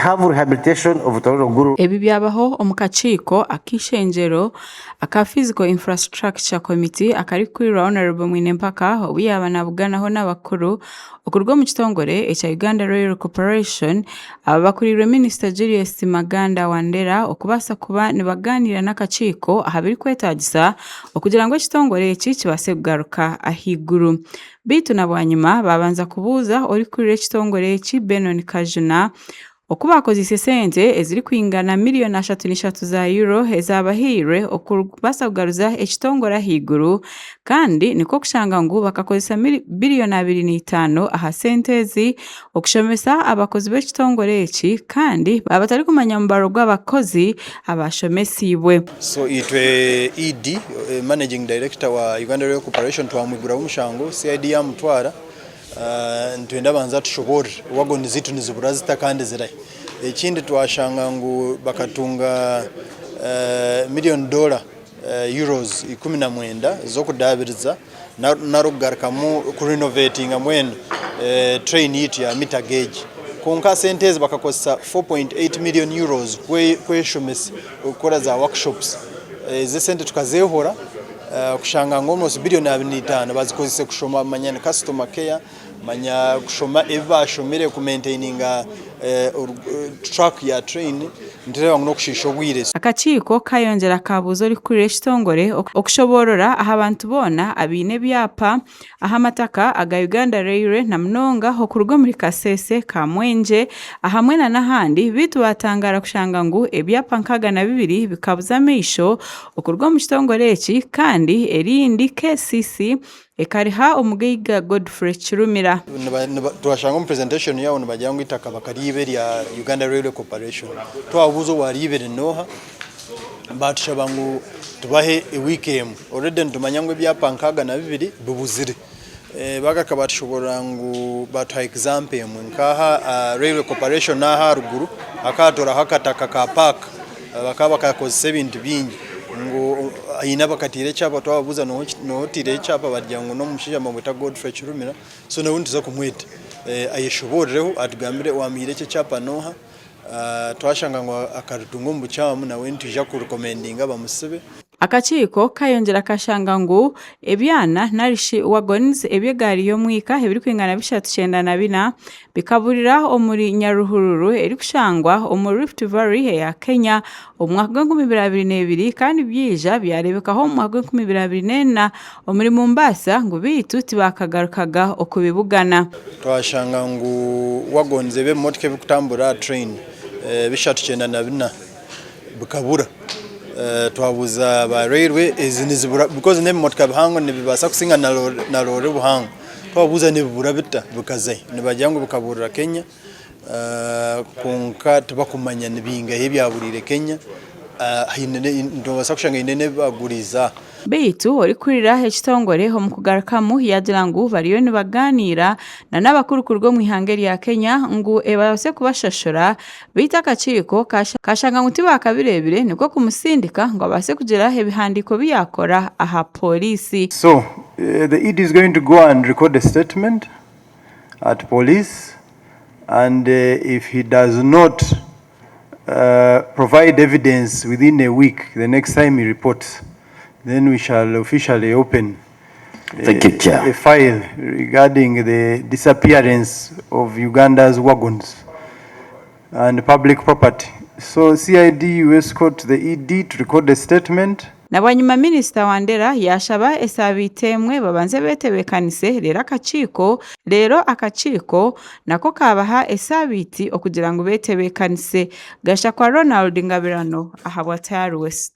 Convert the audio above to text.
Have rehabilitation of Tororo Guru. Ebi byabaho omu kakiiko ak'eishengyero aka Physical Infrastructure Committee akarikukurirwa Hon. Mwine Mpaka obu yaaba nabuganaho n'abakuru okuruga omu kitongore ekya Uganda Rail Corporation aba bakuriirwe Minisita Julius Maganda Wandera okubaasa kuba nibagaaniira n'akakiiko aha birikwetaagisa okugira ngu ekitongore eki kibaase kugaruka ahaiguru. Beitu na bwanyima baabanza kubuuza orikukurira ekitongore eki Benon Kajuna oku baakozeise esente ezirikwingana miriyoni 33 za Euro ezaabahairwe okubaasa kugaruza ekitongore ahaiguru kandi nikwo kushanga ngu bakakozesa biriyoni 25 aha sente ezi okushomesa abakozi b'ekitongore eki kandi baaba batarikumanya mubaro gw'abakozi abaashomesiibwe. So itwe ED, Managing Director wa Uganda Railway Corporation twamwiguraho omushango, CID yamutwara, nitwenda abanze atushoboorore wagoni zaitu nizibura zita kandi zirahi. Ekindi twashanga ngu bakatunga million dollar euros 19 z'okudaabiriza nari okugarukamu kurinovetinga mbwenu train yaitu ya meter gauge. Kwonka sente ezi bakakozesa 4.8 million euros kweshomesa kukora za workshops. Ezi esente tukazehora kushanga ngu almost billion 25 bazikozese kushoma manya ni customer care, manya kushoma ebi bashomire ku maintaininga track ya train nitureeba ngu n'okushiisha obwire. Akakiiko kayongyera kabuuza orikukurira ekitongore okushoboorora aha bantu boona abaine ebyapa aha mataka aga Uganda Railway na munonga okuruga omuri Kasese, Kamwengye ahamwe na n'ahandi beitu batangaara kushanga ngu ebyapa 62 bikabuza amaisho okuruga omu kitongore eki kandi erindi KCC ekariha omugaiga Godfrey Kirumira. Twashanga omu presentation yaabo nibagira ngu eitaka bakariiba erya Uganda Railway Corporation. Twababuuza owariibire nooha, baatushaba ngu tubahe ewiiki emwe. Already nitumanya ngu ebyapa 62 bibuzire. Bagaruka baatushoboorora ngu baatuha example emwe nk'aha Railway Corporation aha aharuguru hakahatoraho akataka ka park bakaba bakakozesa ebintu bingi ngu haine abakatiire ekyapa twababuuza nooha otiireho ekyapa baagira ngu n'omushaija nibamweta Godfrey Kirumira so nawe nituza kumweta ayeshoboororeho atugambire owaamuhaire eki ekyapa nooha twashanga ngu akaritunga omu bukyamu nawe nitwija kurikomendinga bamusibe. Akakiiko kayongyera kashanga ngu ebyana narishi wagons eby'egaari y'omwika ebirikwingana 394 bikaburira omuri Nyaruhururu erikushangwa omuri Rift Valley eya Kenya omu mwaka gw'enkumi ibiri abiri n'ebiri kandi byaija byareebekaho omu mwaka gw'enkumi ibiri abiri n'ena omuri Mombasa ngu beitu tibakagarukaga okubibugana. Twashanga ngu wagons eb'ebimotoka ebirikutamburira aha train 394 bikabura. Twabuuza ba railway ezi nizibura because n'ebimotoka bihango nibibaasa kusinga na loore obuhango. Twababuuza nibibura bita bikazahi? Nibagira ngu bikaburira Kenya kwonka tibakumanya ni bingahi ebyaburiire Kenya. Haine noobaasa kushanga haine n'ebi baaguriize aha. Beitu orikukurira ekitongore omu kugarukamu yaagira ngu bariyo nibagaaniira na n'abakuru kuruga omu ihanga erya Kenya ngu ebaase kubashashura beitu akakiiko kashanga ngu tibakabireebire nikwo kumusindika ngu abaase kugira ebihandiiko bi yaakora aha pooriisi. So the ED is going to go and record a statement at police and if he does not provide evidence within a week the next time he reports then we shall officially open Thank you, Chair. a file regarding the disappearance of Uganda's wagons and public property. So CID you escort the ED to record a statement. Na bwanyima Minisita Wandera yaashaba esaabiiti emwe babanze beetebeekanise reero akakiiko reero akakiiko nako kaabaha esaabiiti okugira ngu beetebeekanise. Gashakwa Ronald Ngabirano ahabwa Tayari West.